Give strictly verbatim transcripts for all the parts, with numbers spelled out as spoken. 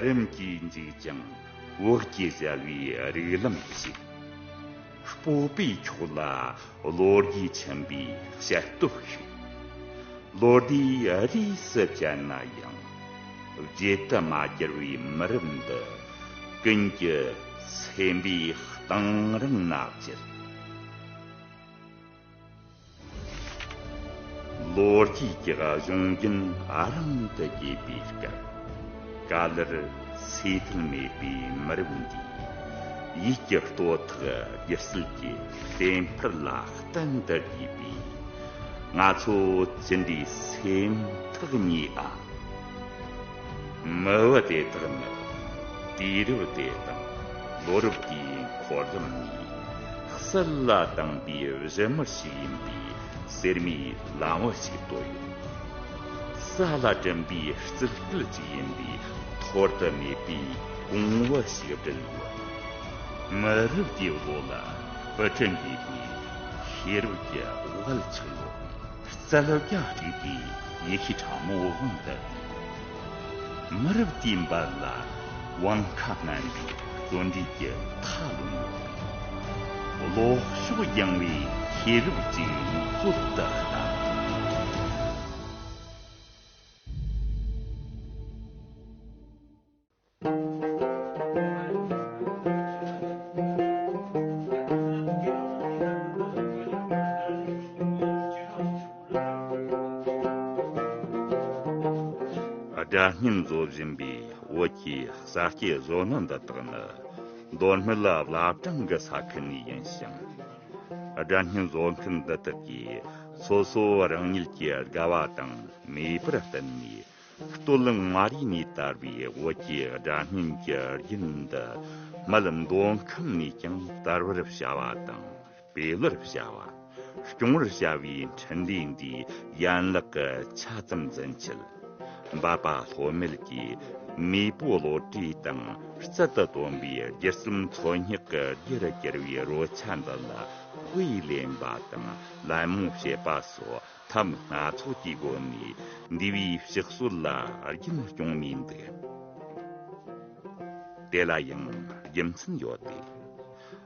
རིམ་གྱིས་འཇིག་ཅིང་བག་གིས་གཞལ་བའི་རིགས་ལམ་ཞིག་སྤོབས་པས་ཁྱོད་ལ་བློ་རྒྱས་ཆེན་པོའི་བཤད་སྟོབས་ཤིག་ལོ་ཟླའི་རིས་སུ་བཅད་ན་ཡང་བརྗེད་དུ་མ་གྱུར་བའི་མི་རབས་འདི། ཀུན་གྱི་སེམས་པའི་གཏིང་རིང་ན་བཅུད། ལོ་རྒྱུས་ཀྱི་གཞུང་རྒྱུན་རིང་དུ་གྱེས་པའི་སྐབས། ག་ལེར་སོས་དལ་མེད་པའི་མི་རབས་འདིས་ཡིད་ཀྱི་རྟོད་ཐག་སྒྱུ་རྩལ་གྱི་བརྟན་ཕུར་ལ་གཏན་དུ་བགོས་པས། ང་ཚོ་ཅི་འདྲའི་སེམས་ཐག་ཉེ་ཨང་། མི་བུ་དེ་དག་ནི་དུས་རབས་དེ་དང་ལོ་རབས་དེའི་འཁོར་ལམ་ནས་གསལ་ལ་དྭངས་པའི་གཞུ་མར་ཞིག་ཡིན་པའི་གསེར་མའི་ལམ་བུ་ཞིག་བཏོད་ཡོད། ས་ལ་བྲིན་པའི་རྩིས་སྐུད་ཅིག་ཡིན་པའི་འཐོར་དུ་མེད་པའི་གོང་བུ་ཞིག་བསྒྲིལ་ཡོད། མི་རབས་དེའི་བློ་ལ་སྤུ་གྲི་འགོས་པའི་ཤེས་རབ་ཀྱི་དབལ་ཆགས་ཡོད། རྩལ་རྒྱ་དཀྲུགས་པའི་ཡེ་ཤེས་ཕྲ་མོ་དབང་དུ་བསྡུས། མི་རབས་དེའི་འབད་ལ་བང་ཁ་སྨན་པའི་བརྩོན་འགྲུས་ཀྱི་མཐའ་ལྷུང་ཡོད། ལོ་ཕྱོགས་རྒྱང་བའི་ཤེས་རབ་ཅིག་མཛོད་དུ་བཏབ། སྒྲ་སྙན་བཟོ་བཞིན་པའི་བོད་ཀྱི་ས་སྐྱེས་བཟོ་སྣ་འདི་དག་ནི། མདོ་སྨད་བླ་བྲང་གི་ས་ཁུལ་ནས་ཡིན་ཞིང་། སྒྲ་སྙན་བཟོ་མཁན་འདི་དག་གིས་སོ་སོ་རང་ཉིད་ཀྱི་དགའ་བ་དང་མོས་པར་བསྟུན་ནས། སྟོད་ལུང་མངའ་རིས་ནས་དར་བའི་བོད་ཀྱི་སྒྲ་སྙན་གྱི་རྒྱུན་འདི་སྨད་མདོ་ཁམས་ནས་ཀྱང་དར་བར་བྱ་བ་དང་སྤེལ་བར་བྱ་བ། སྐྱོང་བར་བྱ་བའི་འཕྲིན་ལས་འདིའི་ཡན་ལག་གི་ཆ་ཙམ་འཛིན་ཆེད། འབད་པ་ལྷོད་མེད་ཀྱིས་མེས་པོའི་བློ་གྲོས་དང་རྩལ་དུ་བཏོན་པའི་སྒྱུ་རྩལ་མཚོ་སྙེག་གི་རྒྱུར་གྱུར་བའི་རོལ་ཆ་འདི་ལ་དཔེ་ལེན་པ་དང་ལད་མོ་བྱེད་པ་སོགས། ཐབས་སྣ་ཚོགས་ཀྱི་སྒོ་ནས་འདས་པའི་ཕྱི་སྲོལ་ལ་རྒྱུན་སྐྱོང་ནུས་འདུག་དེ་ལ་ཡང་རྒྱུ་མཚན་ཡོད་དེ།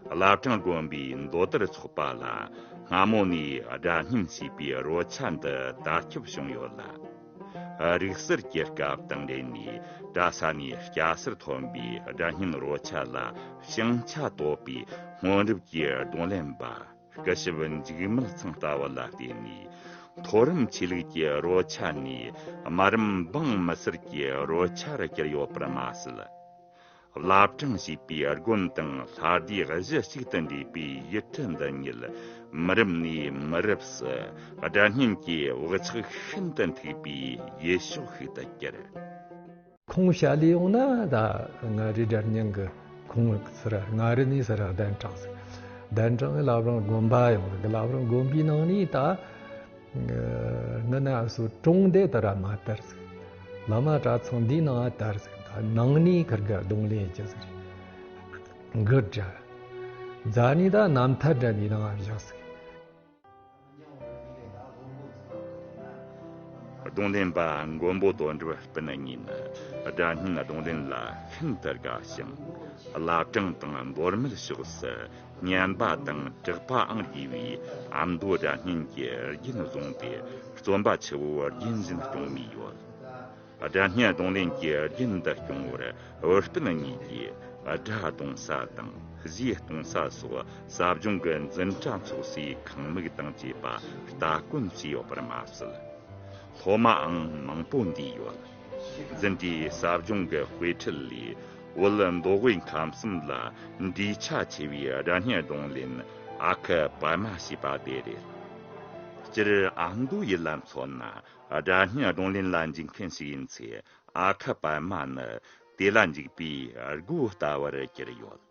བླ་བྲང་དགོན་པའི་མདོ་དར་ཚོགས་པ་ལ་སྔ་མོ་ནས་སྒྲ་སྙན་ཞེས་པའི་རོལ་ཆ་འདི་དར་ཁྱབ་བྱུང་ཡོད་ལ། རིག་གསར་གྱི་སྐབས་དང་འབྲེལ་ནས་གྲྭ་ས་ནས་སྐྱ་སར་ཐོན་པའི་སྒྲ་སྙན་རོལ་ཆ་ལ་ཞེང་ཆ་དོད་པའི་སྔོན་རབས་ཀྱི་རྡུང་ལེན་པ། སྐུ་ཞབས་འཇིགས་མེད་ཚང་ལྟ་བུ་ལ་བརྟེན་ནས། མཐོ་རིམ་ཆོས་ལུགས་ཀྱི་རོལ་ཆ་ནས་དམའ་རིམ་འབངས་མི་སེར་གྱི་རོལ་ཆར་གྱུར་ཡོད་པར་མ་ཟད། བླ་བྲང་ཞེས་པའི་དགོན་དང་ལྷ་སྡེ་གཞི་གཅིག་ཏུ་འདྲེས་པའི་ཡུལ་གྲུ་འདི་ཉིད་མི་རབས་ནས་མི་རབས་སུ་སྒྲ་སྙན་གྱི་བག་ཆགས་ཤིན་ཏུ་མཐུག་པའི་ཡུལ་ཕྱོགས་ཤིག་ཏུ་གྱུར། ཁོང་བཤད་ལས་ཡོང་ན་ད་མངའ་རིས་སྒྲ་སྙན་གྱི་ཁོང་སར་མངའ་རིས་ནས་སར་གདན་དྲངས་ཟིག་གདན་དྲངས་ནས་བླ་བྲང་དགོན་པ་ཡོང་ཟིག་བླ་བྲང་དགོན་པའི་ནང་ནས་ད་སྔ་ན་སོ་གྲོང་སྡེ་དེ་ར་མ་དར་ཟིག་བླ་མ་གྲྭ་ཚང་འདིའི་ནང་ང་དར་ཟིག་ད་ནང་ནས་ཁིར་ག་རྡུང་ལེན་གྱི་ཟིག་འགུལ་འདྲ་རྫ་ནས་ད་རྣམ་ཐར་འདྲ་འདིའི་ནང་ང་བཞག་ཟིག་རྡུང་ལེན་པ་མགོན་པོ་དོན་གྲུབ་སྤུན་གཉིས་ནི་སྒྲ་སྙན་རྡུང་ལེན་ལ་ཤིན་ཏུ་དགའ་ཞིང་། བླ་བྲང་དང་མདོ་སྨད་ཕྱོགས་སུ་སྙན་པ་དང་གྲགས་པའང་རྒྱས་པའི་ཨ་མདོ་སྒྲ་སྙན་གྱི་རྒྱན་བཟུང་སྟེ་རྩོམ་པ་ཆུ་བོའི་རྒྱན་བཞིན་སྐྱོང་མུས་ཡོད། སྒྲ་སྙན་རྡུང་ལེན་གྱི་རྒྱུན་འདི་སྐྱོང་བར་བུ་སྤུན་གཉིས་ཀྱིས་སྒྲ་རྡུང་ས་དང་གཞས་གཏོང་ས་སོགས་ཟབ་སྦྱོང་གི་འཛིན་གྲྭ་འཚོགས་སའི་ཁང་མིག་དང་བཅས་པ་ལྟ་སྐོར་བྱས་ཡོད་པར་མ་ཟད། སློབ་མའང་མང་པོ་འདུས་ཡོད། འཛིན་གྲྭའི་ཟབ་སྦྱོང་གི་དཔེ་ཁྲིད་ལས་བོད་མདོ་དབུས་ཁམས་གསུམ་ལ་འབྲེལ་ཆ་ཆེ་བའི་སྒྲ་སྙན་རྡུང་ལེན་ཨ་ཁུ་པདྨ་ཞེས་པ་དེ་རེད། སྤྱིར་ཨ་མདོ་ཡུལ་ལ་མཚོན་ན། སྒྲ་སྙན་རྡུང་ལེན་ལ་འཇུག་མཁན་ཞིག་ཡིན་ཚེ། ཨ་ཁུ་པདྨ་ནི་དེ་ལ་འཇུག་པའི་སྒོ་ལྟ་བུར་གྱུར་ཡོད།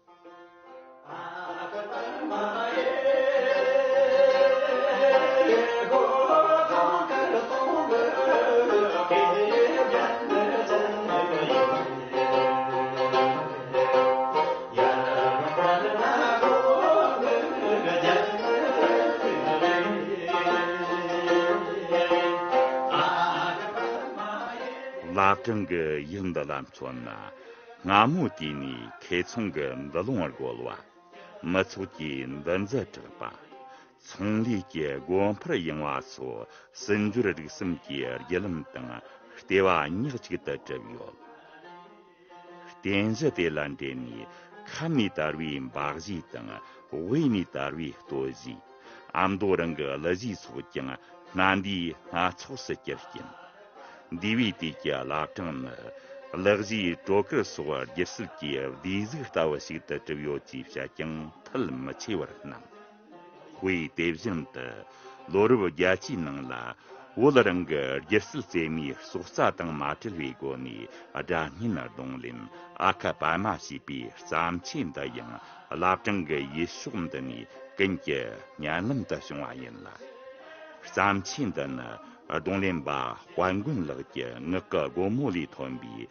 བླ་བྲང་གི་ཡུལ་འདི་ལ་མཚོན་ན། སྔ་མོའི་དུས་ནས་ཁེ་ཚོང་གི་འདུ་ལོང་རྒོལ་བ། མི་ཚོགས་ཀྱི་འདུ་འཛི་དྲག་པ། ཚོང་ལས་ཀྱི་སྒོ་འཕར་ཡངས་པ་སོགས་སྲིད་འབྱོར་རིག་གསུམ་གྱི་བརྒྱུད་ལམ་དང་ལྟེ་བ་ཉག་གཅིག་ཏུ་གྲུབ་ཡོད། རྟེན་གཞི་དེ་ལ་འབྲེལ་ནས་ཁ་ནས་དར་བའི་འབའ་གཞས་དང་དབུས་ནས་དར་བའི་སྟོད་གཞས། ཨ་མདོ་རང་གི་གླུ་གཞས་སོགས་ཀྱང་སྣ་འདུས་སྣ་ཚོགས་སུ་གྱུར་ཅིང་། འདས་པའི་དུས་ཀྱི་བླ་བྲང་ནི་གླུ་གཞས་སྒྲོ་སྐུར་སོགས་སྒྱུ་རྩལ་གྱི་སྡེ་གཟུགས་ལྟ་བུ་ཞིག་ཏུ་གྲུབ་ཡོད་ཅེས་བཤད་ཀྱང་ཐལ་མི་ཆེ་བར་སྣང་། དཔེ་དེ་བཞིན་དུ་ལོ་རབས་བརྒྱད་ཅུའི་ནང་ལ་བོད་རང་གི་སྒྱུ་རྩལ་རྩེད་མོའི་སྲོག་རྩ་དང་མ་བྲལ་བའི་སྒོ་ནས་སྒྲ་སྙན་རྡུང་ལེན་ཨ་ཁུ་པདྨ་ཞེས་པའི་བརྩམས་ཆོས་འདི་ཡང་བླ་བྲང་གི་ཡུལ་ཕྱོགས་འདི་ནས་ཀུན་གྱི་སྙན་ལམ་དུ་བྱུང་བ་ཡིན་ལ། བརྩམས་ཆོས་འདི་ནི་རྡུང་ལེན་པ་དཔལ་མགོན་ལགས་ཀྱི་ངག་གི་སྒོ་མོ་ལས་ཐོན་པའི་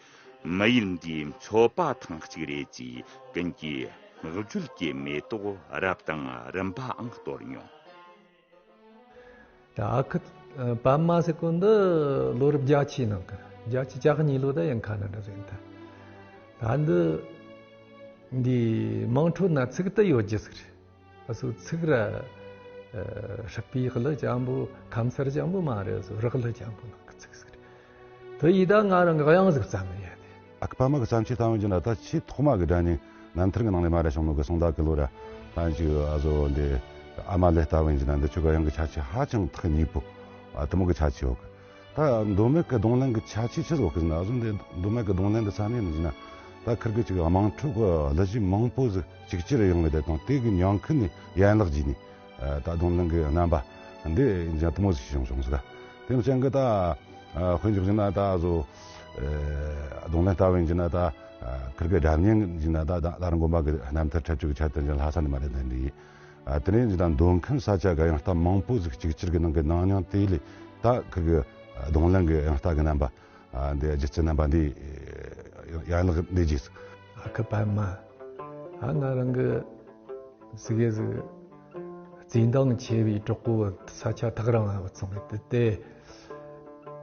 མི་ཡུལ་འདིའི་མཆོད་པ་ཐེངས་གཅིག་རེད་ཅེས་ཀུན་གྱིས་བསྔགས་བརྗོད་ཀྱི་མེ་ཏོག་རབ་དང་རིམ་པའང་གཏོར་མྱོང་། ད་ཨ་ཁུ་པདྨ་ཟེར་གོ་འདི་ལོ་རབས་བརྒྱད་ཅུའི་ནང་གི་བརྒྱད་ཅུ་གྱ་གཉིས་ལོ་ད་ཡིན་ཁ་ན་འདྲ་ཟིན་ད། ད་འདི་འདི་དམངས་ཁྲོད་ན་ཚིག་ཏུ་ཡོད་རྒྱུ་ཟིག་རེད། ཨ་སོ་ཚིག་ར་ཧྲག་པའི་གླུ་ཅན་པོ་ཁམས་སར་ཅན་པོ་མ་རེད། སོ་རག་གླུ་ཅན་པོ་ནང་གི་ཚིག་ཟིག་རེད། དེ་ཡིས་ད་ང་རང་གི་དབྱངས་ཟིག་བརྩམས་ནས་ཡ་དེ། ཨ་ཁུ་པདྨ་གི་བརྩམས་ཆོས་ལྟ་བུ་ཡིན་ན་ད་ཆེས་ཐོག་མ་གི་སྒྲ་སྙན་རྣམ་ཐར་གི་ནང་ནས་མ་ར་བྱུང་ནོ་གི་གསུང་བདག་གི་ལོ་ར། ད་ཅིག་ཨ་ཟོ་འདི་ཨ་མ་ལེ་ལྟ་བུ་ཡིན་ན་འདི་ཆོ་གི་དབྱངས་གི་ཁྱད་ཆོས་ཧ་ཅང་ཐག་ཉེ་པོ་ཨ་དུ་མོ་གི་ཁྱད་ཆོས་ཡོད་གི། ད་མདོ་སྨད་གི་རྡུང་ལེན་གི་ཁྱད་ཆོས་ཆི་ཟིག་ཡོད་གི་ཟེར་ན། ཨ་ཟོ་འདི་མདོ་སྨད་གི་རྡུང་ལེན་འདི་ས་ནས་ཡིན་ན་ད་ཁིར་གི་ཅིག་དམངས་ཁྲོད་གི་གླུ་གཞས་མང་པོ་ཟིག་གཅིག་གྱུར་ཡོང་གི། དེ་དང་དེ་གི་ཉེན་ཁ་ནས་ཡན་ལག་བརྒྱུད་ནས་ད་རྡུང་ལེན་གི་རྣམ་པ་འདི་ཡིན་ན་དུ་མོ་ཟིག་བྱུང་བྱུང་ཟིག། དེ་ནི་ཅང་གི་ད། ཨ་དཔེ་འཇོག་བཞིན་ན་ད་བཟོ། ཨ་རྡུང་ལེན་ལྟ་བུ་ཡིན་ན་ད། ཨ་ཁིར་གི་སྒྲ་སྙན་ཡིན་ན་ད་ད་རང་དགོན་པ་གི་རྣམ་ཐར་འཁྲབ་ཆུ་གི་ཆ་དེ་ལྷ་ས་ནས་མ་རེད་ད་འདི། ཨ་དེ་ནས་ཡིན་ད་མདོ་ཁམས་ས་ཆ་གི་དབྱངས་རྟ་མང་པོ་ཟིག་གཅིག་གྱུར་གི་ནང་གི་ནང་མཉམ་དེ་ལས་ད་ཁིར་གི་རྡུང་ལེན་གི་དབྱངས་རྟ་གི་རྣམ་པ། ཨ་འདི་སྒྱུ་རྩལ་རྣམ་པ་འདི་ཡན་ལག་འདི་རྗེས་སུ། ཨ་ཁུ་པདྨ། ཨ་ང་རང་གི་ཟི་གེ་ཟིག་བརྩེ་འདང་ཆེ་བའི་གྲོགས་པོ་ས་ཆ་ཐག་རིང་བ་ཚང་མས་དེ་དེ་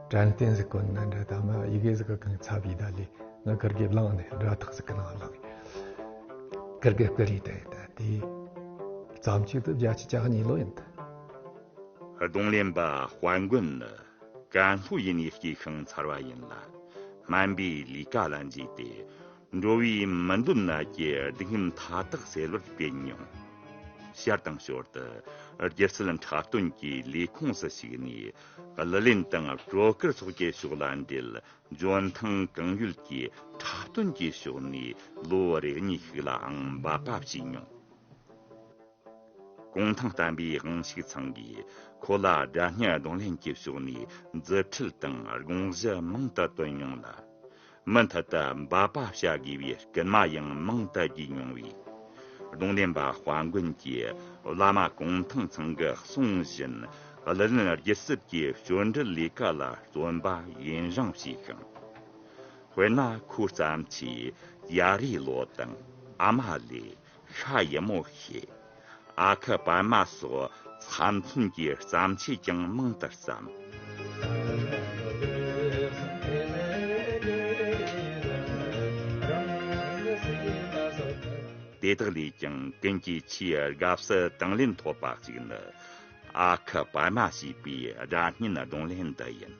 དྲན་རྟེན་ཟིག་གོན་ན་འདྲ། ད་ང་ཡི་གེ་ཟིག་གི་གང་ཚ་བའི་ད་ལས་ང་ཁིར་གེ་བླངས་ནས་སྒྲ་ཐག་ཟིག་གི་ནང་བླངས། ཁིར་གེ་བསྐུར་རེ་དེ་ད་དེ་བརྩམས་ཆོས་དུ་བརྒྱད་ཅུ་གྱ་གཉིས་ལོ་ཡིན་ད། རྡུང་ལེན་པ་དཔལ་མགོན་ནི་ཀན་ལྷོ་ཡུལ་ནས་སྐྱེས་ཤིང་འཚར་བ་ཡིན་ལ། སྨན་པའི་ལས་ཀ་ལ་འཇུས་ཏེ། འགྲོ་བའི་མི་འདོད་ན་གྱི་སྡུག་བསྔལ་མཐའ་དག་སེལ་བར་བསྟེན་མྱོང་། ཞར་དང་ཞོར་དུ་སྒྱུ་རྩལ་འཁྲབ་སྟོན་གྱི་ལས་ཁུངས་སུ་ཞུགས་ནས། གླུ་ལེན་དང་སྒྲོ་སྐུར་སོགས་ཀྱི་ཕྱོགས་ལ་འབྲེལ། འཇོན་ཐང་གང་ཡོད་ཀྱིས་འཁྲབ་སྟོན་གྱི་ཕྱོགས་ནས་ལོ་རེ་གཉིས་ཤིག་ལའང་འབད་པ་བྱས་མྱོང་། གུང་ཐང་བསྟན་པའི་དབང་ཕྱུག་ཚང་གིས་ཁོ་ལ་སྒྲ་སྙན་རྡུང་ལེན་གྱི་ཕྱོགས་ནས་མཛུབ་ཁྲིད་དང་དགོངས་གཞི་མང་དུ་བཏོན་མྱོང་ལ། མུ་མཐུད་དུ་འབད་པ་བྱ་དགོས་པའི་སྐུལ་མ་ཡང་མང་དུ་བརྒྱབ་མྱོང་བས། རྡུང་ལེན་པ་དཔལ་མགོན་གྱིས་བླ་མ་གུང་ཐང་ཚང་གི་གསུང་བཞིན། གླུ་ལེན་སྒྱུ་རྩལ་གྱི་སྐྱོན་བྲལ་ལས་ཀ་ལ་བརྩོན་པ་ཡུན་རིང་བྱས་ཤིང་། དཔེར་ན་ཁོའི་བརྩམས་ཆོས་ཡ་རེ་ལོ་དང་ཨ་མ་ལེ། ཤ་ཡི་མོ་ཤེས། ཨ་ཁུ་པདྨ་སོགས་ཚབ་མཚོན་གྱི་བརྩམས་ཆོས་ཀྱང་མང་དུ་བརྩམས། དེ་དག་ལས་ཀྱང་ཀུན་གྱིས་ཆེས་དགའ་བསུ་དང་ལེན་ཐོབ་པ་ཞིག་ནི། ཨ་ཁུ་པདྨ་ཞེས་པའི་སྒྲ་སྙན་རྡུང་ལེན་འདི་ཡིན།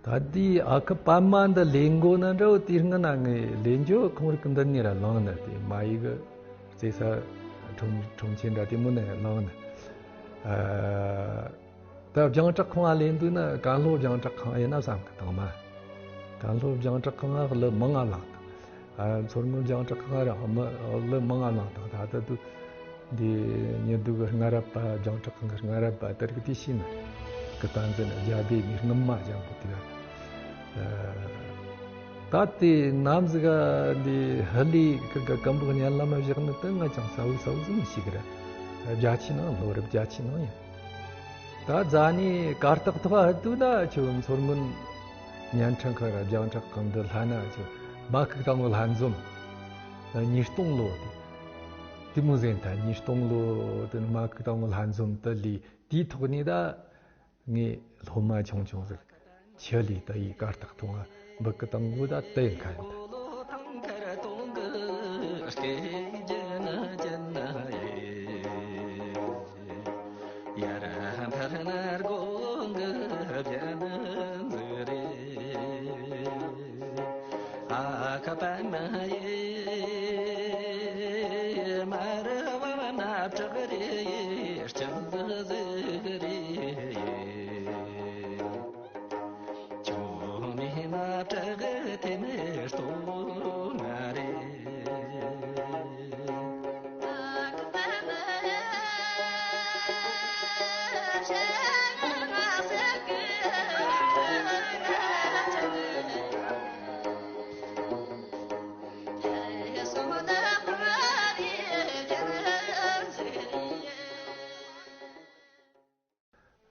ད་ལྟའི་ཨ་ཁུ་པདྨ་འདི་ལེན་དགོས་ན་འདྲ་བོ། དེའི་སྔོན་ན་ངས་ལེན་རྒྱུ་ཁོང་རིགས་འདི་ནས་ར་བླངས་ནས། དེ་མ་ཡིག་གི་རྩེ་ས་ཁྲོམ་ཁྲོམ་ཆེན་འདྲ་དེ་མོ་ནས་བླངས་ནས། ཨ་ད་རྒྱང་བསྒྲགས་ཁང་ང་ལེན་འདུག་ན་ཀན་ལྷོ་རྒྱང་བསྒྲགས་ཁང་ཡིན་ན་བསམ་གི། དང་མ་ཀན་ལྷོ་རྒྱང་བསྒྲགས་ཁང་ང་གླུ་མང་ང་བླངས་དང་། ཨ། མཚོ་སྔོན་རྒྱང་བསྒྲགས་ཁང་ར་མི་ལི་མང་ང་ལངས་དང་། ད་ད་དུ་འདི་ཉི་གདུགས་ཀྱི་སྔ་རབས་པ། རྒྱང་བསྒྲགས་ཁང་གི་སྔ་རབས་པ་དེ་རིགས་དེ་ཤེས་ན་གི་ད་འཛིན་རྒྱ་སྡེ་མི་སྔོན་མ་ཅན་པོ་དེ་ར། ཨ། ད་དེ་ནམ་ཟིག་ག་འདི་ཧ་ལས་ཀི་ག་སྐམ་པོ་གཉན་ལམ་བཞག་ནི་དེ་ང་ཅང་གསལ་བོ་གསལ་བོ་ཟིག་མི་ཤེས་གི་ར། བརྒྱ་ཆའི་ནང་ལོ་རབས་བརྒྱ་ཆའི་ནང་ཡིན། ད་རྫ་ནི་གར་སྟེགས་ཐོག་ཧ་དུ་ན་ཆུ་མཚོ་སྔོན་བརྙན་འཕྲིན་ཁང་ར་རྒྱང་བསྒྲགས་ཁང་འདི་ལྷ་ན་ཆུ་མ་ཁུག་དང་ལྷན་འཛོམས། ཉིས་སྟོང་ལོ་དེ། དེ་མོ་ཟེར་ད་ཉིས་སྟོང་ལོ་དེ་ནི་མ་ཁུག་དང་ལྷན་འཛོམས་དེ་ལས་དེའི་ཐོག་ནས་ད་ངས་སློབ་མ་ཆུང་ཆུང་ཟིག་ཆི་ལི་ད་ཡི་གར་སྟེགས་ཐོག་ང་འབུ་ཀི་དང་ངུ་ད་དེ་ཡིན་ཁ་ཡིན་ད།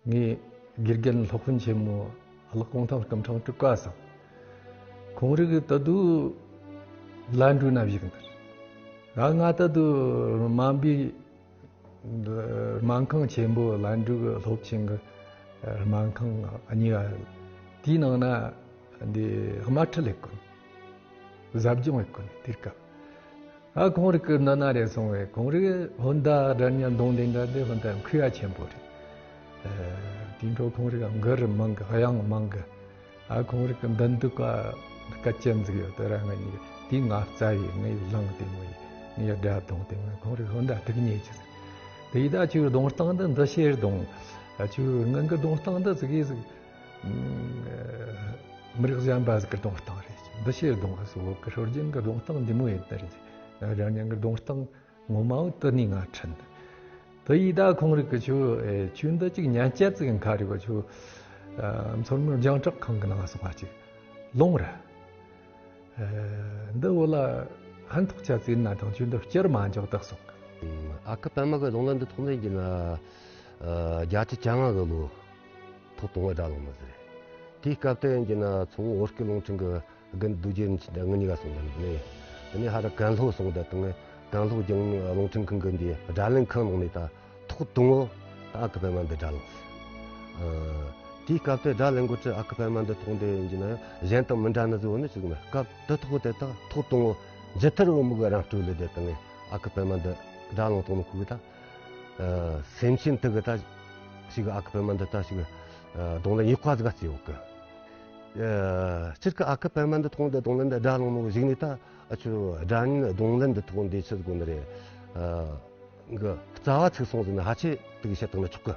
ངའི་དགེ་རྒན་སློབ་དཔོན་ཆེན་མོ་ཀླུ་ཀོང་ཐང་སྐུ་ཕྲེང་དྲུག་པ་སང་། ཁོང་རིགས་ད་དུ་ལན་གྲུ་ན་བཞུགས་འདུག་ང་ང་ད་དུ་མ་འབི་སྨན་ཁང་ཆེན་པོ་ལན་གྲུ་གི་སློབ་ཆེན་གི་སྨན་ཁང་གཉིས་ཀ་དེའི་ནང་ན་འདི་དམར་ཁྲིད་ལས་ཀུན། ཟབ་སྦྱོང་ཡེད་གོ་ནི་དེར་སྐབས། ཨ་ཁོང་རིགས་ཀྱི་ནི་ན་རེ་སོང་བས་ཁོང་རིགས་ཧོན་ད་སྒྲ་སྙན་རྡུང་ལེན་འདྲ་འདི་ཧོན་ད་མཁས་པ་ཆེན་པོ་རེད། ཨ་དེ་འཕྲོ་ཁོང་རིགས་མགུར་མང་གི་དབྱངས་མང་གི། ཨ་ཁོང་རིགས་ཀྱི་མདུན་དུ་ཀ་སྐད་ཅན་ཟིག་ཡོད་དེ་ར་ང་གཉིས་དེ་ང་རྩ་ཡི་ངའི་ལང་དེ་མོ་ཡི་ངའི་སྒྲ་རྡུང་དེ་ངའི་ཁོང་རིགས་ཧོན་ད་ཐུག་ཉེ་ཆི་ཟིག་དེ་ཡི་ད་ཆུ་རྡུང་སྟངས་འདི་འདི་ཤེས་རྡུང་། ཨ་ཆུ་ངང་གི་རྡུང་སྟངས་འདི་ཟིག་ཡི་ཟིག་མི་རིགས་གཞན་པ་ཟིག་གི་རྡུང་སྟངས་རེད། འདི་ཕྱིར་རྡུང་བ་སོགས་ཀྱི་སྲོལ་རྒྱུན་གྱི་རྡུང་སྟངས་འདི་མོ་ཡིན་ནི་རེད། རང་ཉིད་ཀྱི་རྡུང་སྟངས་ངོ་མ་བོ་དེ་ནས་ང་ཁྲིད། དེ་ཡིས་ད་ཁོང་རིགས་ཀྱི་ཆུ་ཨེ་ཆུ་འདི་གཅིག་ཉན་སྤྱད་ཙིག་ཡིན་ཁ་རེད་པ། ཆུ་ཨ་མཚོ་སྔོན་རྒྱང་བསྒྲགས་ཁང་གི་ནང་སོང་བ་ཅིག་ལོང་ར། ཨེ་འདི་བོ་ལ་ཕན་ཐོགས་ཆ་ཙིག་ན་དང་ཆུ་འདི་བསྐྱུར་མ་འཇོག་དག་སོང་། ཨ་ཁུ་པད་མ་གི་རྡུང་ལེན་འདི་ཐོག་ནས་ཡིན་ན། ཨ་བརྒྱད་ཅུ་གྱ་ལྔ་གི་ལོ། ཐོག་དང་པོ་སྒྲ་ལོང་མི་ཟེར། དེའི་སྐབས་དེ་ཡིན་གྱི་ན་མཚོ་སྔོན་བོད་སྐད་རླུང་འཕྲིན་གྱི་དགེ་འདུན་རྡོ་རྗེ་རིན་ཆེན་དང་ངེད་གཉིས་ཀ་སོང་ནས་དེ་ནས་ཧ་ར་ཀན་ལྷོ་སོང་དེ་དང་ཀན་ལྷོ་རྒྱང་རླུང་འཕྲིན་ཁང་གི་འདི་སྒྲ་ལེན་ཁང་ནང་ནས་ད་ཐོག་དང་པོ་ད་ཨ་ཁུ་པད་མ་འདི་སྒྲ་ལོང་། ཨ་དེའི་སྐབས་དེ་སྒྲ་ལེན་དགོས་ཚེ་ཨ་ཁུ་པད་མ་འདི་ཐོག་འདི་ཡིན་གྱི་ན་གཞན་དང་མི་འདྲ་ནི་ཟིག་ཡོད་ནི་ཟིག་ན་སྐབས་དེ་ཐོག་དེ་ད་ཐོག་དང་པོ་ཇི་ལྟར་འོ་མི་གི་རང་སྤྲོད་ལས་དེ་དང་ཨ་ཁུ་པད་མ་འདི་སྒྲ་ལོང་དང་ནི་ཁུ་གི་ད། ཨ་སེམས་ཅན་དེ་གི་ད་ཞིག་ཨ་ཁུ་པད་མ་འདི་ད་ཞིག་ཨ་རྡུང་ལེན་ཡག་པ་ཟིག་ག་བརྩི་ཡོད་གི། ཨ་སྤྱིར་གི་ཨ་ཁུ་པད་མ་འདི་ཐོག་འདི་རྡུང་ལེན་འདི་སྒྲ་ལོང་མོ་གཞིགས་ནས་ད་ཨ་ཆུ་སྒྲ་སྙན་རྡུང་ལེན་འདི་ཐོག་འདི་ཆི་ཟིག་གོ་ནི་རེད། ཨ་གི་རྩ་བ་ཚིག་སོང་ཟིག་ན་ཧ་ཆེ་དེ་གི་བཤད་བཏང་ན་ཆོག་གི།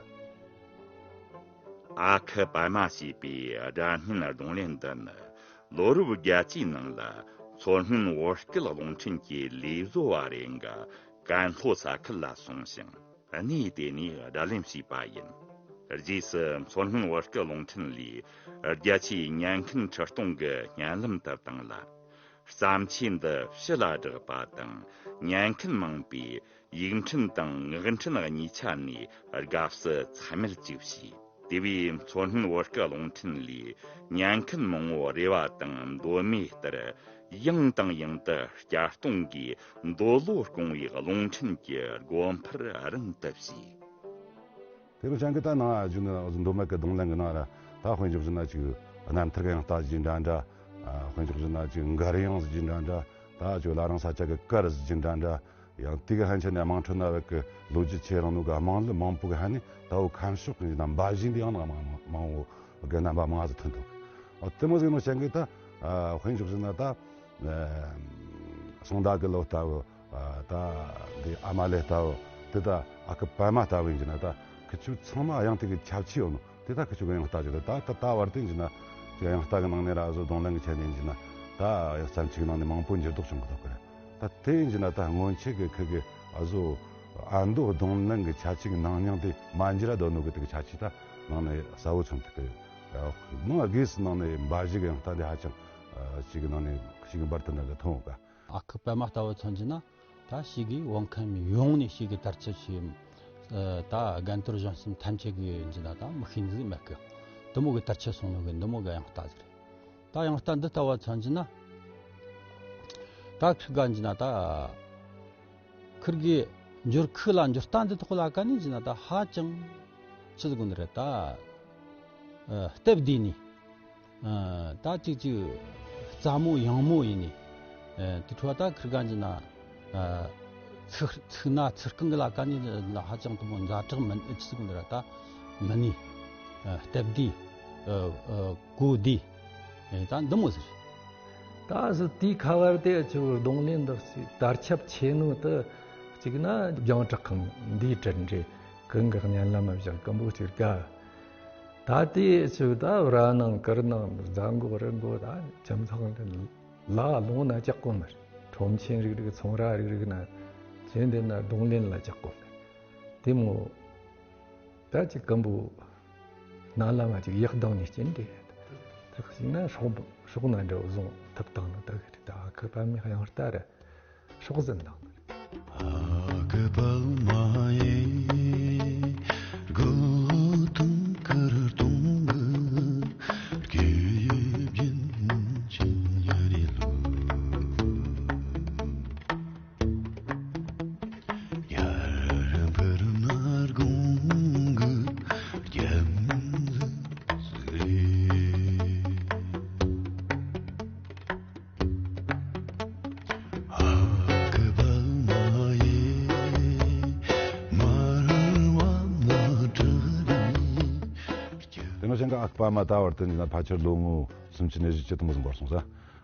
ཨ་ཁུ་པད་མ་ཞེས་པའི་སྒྲ་སྙན་རྡུང་ལེན་འདི་ནི་ལོ་རབས་བརྒྱད་ཅུའི་ནང་ལ་མཚོ་སྔོན་བོད་སྐད་རླུང་འཕྲིན་གྱི་ལས་བཟོ་བ་རེ་འགའ་ཀན་ལྷོ་ས་ཁུལ་ལ་སོང་ཞིང་གནས་དེ་ནས་སྒྲ་ལེན་བྱས་པ་ཡིན། རྗེས་སུ་མཚོ་སྔོན་བོད་སྐད་རླུང་འཕྲིན་ལས་རྒྱ་ཆེའི་ཉན་མཁན་ཁྲི་སྟོང་གི་བརྙན་ལམ་དུ་བཏང་ལ། བརྩམས་ཆོས་འདི་ཕྱི་ལ་བསྒྲགས་པ་དང་ཉན་མཁན་མང་པོས་ཡིག་འཕྲིན་དང་ངག་འཕྲིན་གཉིས་ཆ་ནས་དགའ་བསུ་ཚད་མེད་ཅིག་བྱས། དེ་བས་མཚོ་སྔོན་བོད་སྐད་རླུང་འཕྲིན་ལས་ཉན་མཁན་མང་བོ་རེ་བ་དང་འདོད་མོས་ལྟར་ཡང་དང་ཡང་དུ་བསྐྱར་གཏོང་གིས་འདོད་བློ་སྐོང་བའི་རླུང་འཕྲིན་གྱི་སྒོ་འཕར་རིང་དུ་ཕྱེས། དེ་རུ་ཅང་གི་ད་ནང་ཨ་ཇུ་ནི་མདོ་སྨད་ཀྱི་རྡུང་ལེན་གྱི་ནང་ར་ད་དཔེ་འཇོག་བཞིན་ན་ཅིག་རྣམ་ཐར་གྱི་དབྱངས་རྟ་ཟིག་འདྲ་འདྲ། ཨ་དཔེ་འཇོག་བཞིན་ན་ཅིག་མགར་དབྱངས་ཟིག་འདྲ་འདྲ། ད་ཅིག་བླ་རུང་ས་ཆ་གི་གར་ཟིག་འདྲ་འདྲ། ཡང་དེ་གི་ཧན་ཆད་ནས་དམངས་ཁྲོད་ན་བ་གི་ལོ་རྒྱུས་ཆེ་རིང་ནོ་གི་དམངས་གླུ་མང་པོ་གི་ཧན་ནས་ད་བོ་ཁམས་ཕྱོགས་གི་ན་འབའ་ཞིག་འདི་ཡང་ན་མང་མང་བོ་གི་རྣམ་པ་མང་ཟིག་ཐོན་འདུག་ཨ་དེ་མོ་ཟིག་ནོ་ཅང་གི་ད་ཨ་དཔེ་འཇོག་བཞིན་ན་ད་ཨ་སོང་ཟླ་གི་ལོ་ལྟ་བུ། ཨ་ད་འདི་ཨ་མ་ལེ་ལྟ་བུ་དེ་ད་ཨ་ཁུ་པད་མ་ལྟ་བུ་ཡིན་གྱི་ན་ད་ཁི་ཆུ་ཚང་མ་དབྱངས་དེ་གི་ཁྱབ་ཆེ་ཡོད་ནོ། དེ་ད་ཁི་ཆུ་གི་དབྱངས་རྟ་ཅིག་རེད། ད་ད་ད་བར་དེ་ཡིན་གྱི་ན་དབྱངས་རྟ་གི་ནང་ནས་ར་བཟོ་རྡུང་ལེན་གི་ཆ་ནས་ཡིན་གྱི་ན་ ད་བརྩམས་ཆོས་ནང་ནས་མང་པོ་འགྱུར་ལྡོག་བྱུང་གི་འདུག་གི་རེད། ད་དེ་ཡིན་གྱི་ན་ད་སྔོན་ཆད་ཀྱི་ཁུལ་གྱི་ཨ་ཟོ་ཨ་མདོ་རྡུང་ལེན་གྱི་ཁྱད་ཆོས་ཀྱི་ནང་སྙིང་དེ་མ་འགྱུར་ར་སྡོད་ནོ་གི་དེ་གི་ཁྱད་ཆོས་ད་ནང་ནས་གསལ་བོ་བྱུང་འདུག་གི། ནང་སྒོས་སུ་ནང་ནས་འབའ་ཞིག་གི་ཡང་ལྟ་འདི་ཧ་ཅང་ཅིག་གི་ནང་ནས་ཞིག་གི་འབར་དུ་འདྲ་གི་མཐོང་ག། ཨ་ཁུ་པད་མ་ལྟ་བུ་མཚོན་གྱི་ན། ད་ཞིག་གི་བང་ཁམས་ཡོངས་ནས་ཞིག་གི་དར་ཁྱབ་ཆེ། ད་རྒན་དར་གཞོན་གསུམ་ཐམས་ཅད་ཀྱི་ཡིན་གྱི་ན་ད་མི་ཤེས་འཛིན་མེད་གི། འདི་མོ་གི་དར་ཁྱབ་སོང་ནོ་གི་འདི་མོ་གི་ཡང་ལྟ་ཟིག་རེད། ད་ཡང་ལྟ་འདི་ལྟ་བུ་མཚོན་གྱི་ན། ད་ཁི་ག་འཇི་ན་ད། ཁིར་གི་འགྱུར་ཁུག་ལ་འགྱུར་སྟངས་འདི་ཐོག་ལ་ཀ་ནི་འཇི་ན་ད་ཧ་ཅང་ཆི་ཟིག་གོ་ནི་རེད་ད། ཨ་སྟབས་བདེ་ནི། ཨ་ད་ཅིག་ཅིག་རྩ་མོ་ཡང་མོ་ཡིན་ནི། ཨ་དེ་འཕྲོ་ད་ཁིར་ག་འཇི་ན། ཨ་ཚིག་ཚིག་སྣ་ཚིག་རྐང་གི་ལ་ཀ་ནི་ལ་ཧ་ཅང་དུ་མོ་ཛ་དྲག་མིན་ཨེ་ཆི་ཟིག་གོ་ནི་རེད་ད། མི་ནི། ཨ་སྟབས་བདེ། ཨ་ཨ་གོ་བདེ། ཨེ་ད་འདི་མོ་ཟེར། ད་གཟོད་དེའི་ཁ་བར་དེ་ཨ་ཆུ་རྡུང་ལེན་འདི་ཞིག་དར་ཁྱབ་ཆེ་ནོ་དུ་གཅིག་ན་རྒྱང་གྲགས་ཁང་འདིའི་གྲལ་འདྲེ་གང་གི་གཉན་ལམ་བཞག་གམ་པོ་ཅིག་དགའ། ད་དེ་ཨ་ཆུ་ད་ར་ནང་གུར་ནང་རྫ་མགོ་རི་མགོ་ད་ཁྱིམ་ཚང་འདི་ལ་ལོང་ན་ཅག་གོ་མར་ཁྲོམ་ཆེན་རིག་རིག་ཚོང་ར་རིག་རིག་ན་ཆེན་དེ་ན་རྡུང་ལེན་ལ་ཅག་གོ་མར་དེ་མོ། ད་ཅིག་སྐམ་པོ་ནང་ལ་ང་ཅིག་ཡག་དང་ནི་སྐྱིན་ཏེ། དེ་ཞིག་ན་སྲོག་སྲོག་ན་འདྲ་བཟུང་ཐུབ་དང་ནི་ད་གི་ད་ཁི་པ་མི་ཡང་ལྟ་ར་སྲོག་ཟིན་དང་། ཨ་ཁུ་པད་མ་ཡིས་སྒོ་དང་ཁུར་དང་གི་སྐད་ཡིག་རྒྱུན་ཆིན་ཡ་རི་ལུ། ཡར་འཕུར་ན་དགུང་གི་རྒྱབ་ལ་ཟིག་རེད། ཨ་ཁུ་པད་མ་ཡིས་མར་བ་ན་དྲག་རེད། དེ་ནས་ཤང་གི་ཨ་ཁུ་པད་མ་ད་བར་དུ་འདི་ན་ཕལ་ཆེར་ལོ་ངོ་སུམ་ཅུ་ནས་བཞི་བཅུ་དུ་མོ་ཟིན་འགོར་སོང་ས།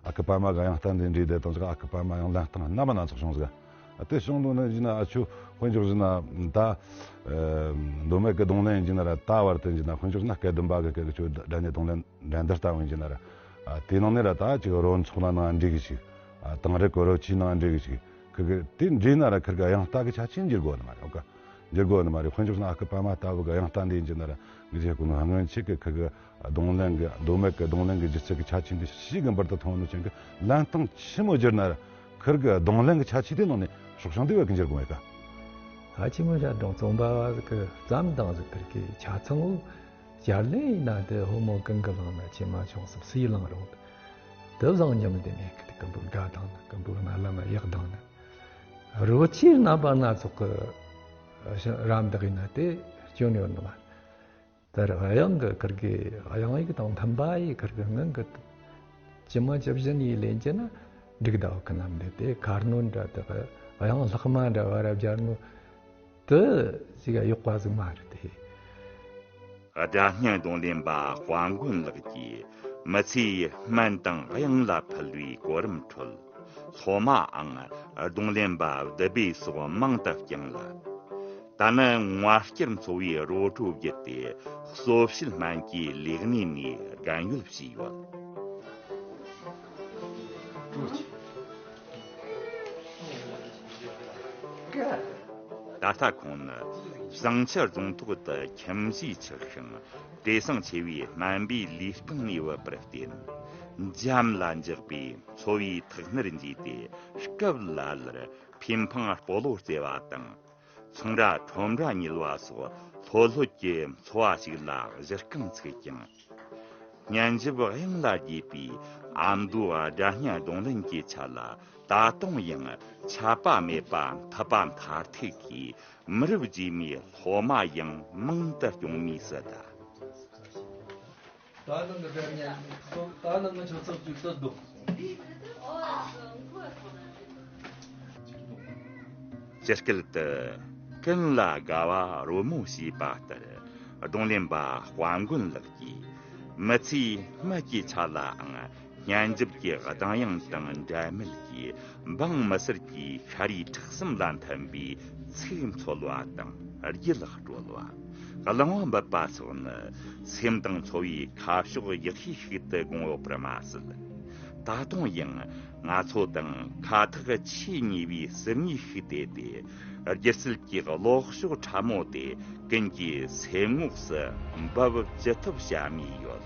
ཨ་ཁུ་པད་མ་གི་དབྱངས་རྟ་འདི་འདྲའི་བསྡད་དང་ཅག་ཨ་ཁུ་པད་མ་ཡང་ལན་སྟངས་རྣམ་པ་སྣ་ཚོགས་བྱུང་ཟིག་ཨ་དེ་བྱུང་དུས་ནི་ཡིན་ན་ཨ་ཆུ་དཔེ་འཇོག་བཞིན་ན་ད་མདོ་སྨད་ཀྱི་རྡུང་ལེན་ཡིན་ན་ར་ད་བར་དུ་ཡིན་ན་དཔེ་འཇོག་བཞིན་ན་སྐལ་བདུན་པ་གི་སྐད་ཀྱི་ཆུ་སྒྲ་སྙན་རྡུང་ལེན་འགྲན་བསྡུར་ལྟ་བུ་ཡིན་ན་ར་དེ་ནང་ནས་ར་ད་ཅིག་རོལ་ཚོགས་ནང་ན་འདྲེས་གི་ཞིག་དེང་རབས་ཀྱི་རོལ་ཆས་ནང་འདྲེས་གི་ཞིག་ཁི་གི་དེ་འདྲེས་ན་ར་ཁིར་གི་དབྱངས་རྟ་གི་ཆ་ཆེན་འགྱུར་དགོས་ནི་མ་རེད། འོ་ཀ་འགྱུར་དགོས་ནི་མ་རེད། དཔེ་འཇོག་བཞིན་ན་ཨ་ཁུ་པད་མ་ལྟ་བུ་གི་དབྱངས་རྟ་འདི་ཡིན་ན་ར་ངི་ཆེ་ཀུན་སྔོན་ཆད་ཀྱི་ཁི་གི་རྡུང་ལེན་གྱི་མདོ་སྨད་ཀྱི་རྡུང་ལེན་གྱི་སྒྱུ་རྩལ་གྱི་ཆ་ཆེན་འདི་ཞིག་གི་འབུར་དུ་ཐོན་ནོ་ཅན་གྱི་ལན་སྟངས་ཆི་མོ་བསྒྱུར་ན་ར་ཁིར་གི་རྡུང་ལེན་གྱི་ཆ་ཆེ་དེ་ནང་ནས་སྲོག་ཤིང་དེ་བས་ཀྱི་འགྱུར་དགོས་མེད་ཀ་ད་ཆི་མོ་ར་སྒྲུང་རྩོམ་པ་བ་ཟིག་གི་བརྩམས་དང་ཟིག་ཁིར་གི་ཆ་ཚང་བོ་སྦྱར་ལེན་ཡིན་ན་དེ་ཧོ་མོ་གང་གི་བླངས་ན་ཆེ་མ་ཆུང་གསུམ་སུའི་བླངས་རུང་དེ་བཟང་ཉམས་དེ་མེད་གི། དེ་ཀུན་པོ་དགའ་དང་ན་ཀུན་པོ་རྣ་ལམ་ཡག་དང་ན་རོལ་ཆས་རྣམ་པ་སྣ་ཚོགས་ཀྱི་རམ་འདེགས་ཡིན་ན་དེ་སྐྱོན་ཡོད་ནི་མ་རེད། དེར་དབྱངས་ཀྱི་ཁིར་གི་དབྱངས་ཡིག་དང་མཐུན་པ་ཡི་ཁིར་གི་ངང་གི་ཇི་མ་ཇི་བཞིན་ཡི་ལེན་གྱི་ན་འགྲིག་ད་བ་ཁི་ནམ་དེ་དེ་ཁ་སྣོན་འདྲ་དེ་དབྱངས་ལྷག་མ་འདྲ་བ་ར་སྦྱར་ནོ་དེ་ཅིག་གཡོག་པ་ཟིག་མ་རེད་དེ། སྒྲ་སྙན་རྡུང་ལེན་པ་དཔལ་མགོན་ལགས་ཀྱིས་མི་ཚེའི་སྨན་དང་དབྱངས་ལ་ཕུལ་བའི་གོ་རིམ་ཁྲོད། སློབ་མའང་རྡུང་ལེན་པ་བདུད་སྦས་སོགས་མང་དུ་བསྐྱངས་ལ། ད་ནི་ངོ་སྐྱེར་འཚོ་བའི་རོ་བྲོ་བརྒྱུད་དེ་གསོ་བྱེད་སྨན་གྱི་ལས་གནས་ནས་རྒན་ཡོལ་ཞུས་ཡོད། ད་ལྟ་ཁོང་ནི་བྱང་ཆུབ་རྫོང་ཐོག་ཏུ་ཁྱིམ་གཞིས་ཆགས་ཤིང་བྲེ་སྲང་ཆེ་བའི་སྨན་པའི་ལུས་རྐང་ནས་བུད་པར་བརྟེན། འཇམ་ལ་འཇགས་པའི་འཚོ་བའི་ཐོག་སྣེར་འཇུས་ཏེ་སྐབས་ལ་ལར་ཕེ་ཕང་སྤོ་ལོ་རྩེ་བ་དང་། ཚོང་ར་ཁྲོམ་ར་ཉུལ་བ་སོགས་ལྷོད་ལྷོད་ཀྱི་འཚོ་བ་ཞིག་ལ་གཞི་རྐང་ཚུགས་ཀྱང་། སྙན་འཇེབས་དབྱངས་ལ་དགྱེས་པའི་ཨ་མདོའི་སྒྲ་སྙན་རྡུང་ལེན་གྱི་ཆ་ལ་ད་དུང་ཡང་ཆད་པ་མེད་པ་འཐད་པ་མཐར་ཐུག་གིས་མི་རབས་རྗེས་མའི་སློབ་མ་ཡང་མང་དུ་སྐྱོང་མུས་སུ་གདའ། ད་ནང་གི་སྒྲ་སྙན་ད་ནང་གི་ཆོས་ཚོགས་ཀྱི་བསྟོད་དོ། ཇི་སྐད་དུ་ཀུན་ལ་དགའ་བ་རོལ་མོ་ཞེས་པ་ལྟར་རྡུང་ལེན་པ་དཔལ་མགོན་ལགས་ཀྱིས་མི་ཚེའི་སྨད་ཀྱི་ཆ་ལའང་སྙན་འཇེབས་ཀྱི་གདངས་དབྱངས་དང་འབྲལ་མེད་ཀྱི་འབངས་མི་སེར་གྱི་ཤ་རུས་ཁྲག་གསུམ་ལ་འཐིམ་པའི་ཚིག་འཚོལ་བ་དང་རྒྱུད་དཀྲོལ་བ། གླེང་བ་འབུད་པ་སོགས་ནི་སེམས་དང་འཚོ་བའི་ཁ་ཕྱོགས་ཡག་ཤོས་ཤིག་ཏུ་དགོངས་ཡོད་པར་མ་ཟད། ད་དུང་ཡང་ང་ཚོ་དང་ཁ་ཐག་ཆེས་ཉེ་བའི་ཟུར་ངོས་ཤིག་བསྡད་དེ། སྒྱུ་རྩལ་གྱི་གློག་ཤོག་ཕྲ་མོ་དེ་ཀུན་གྱི་སེམས་ངོགས་སུ་འབབ་ཅི་ཐུབ་བྱ་མུས་ཡོད།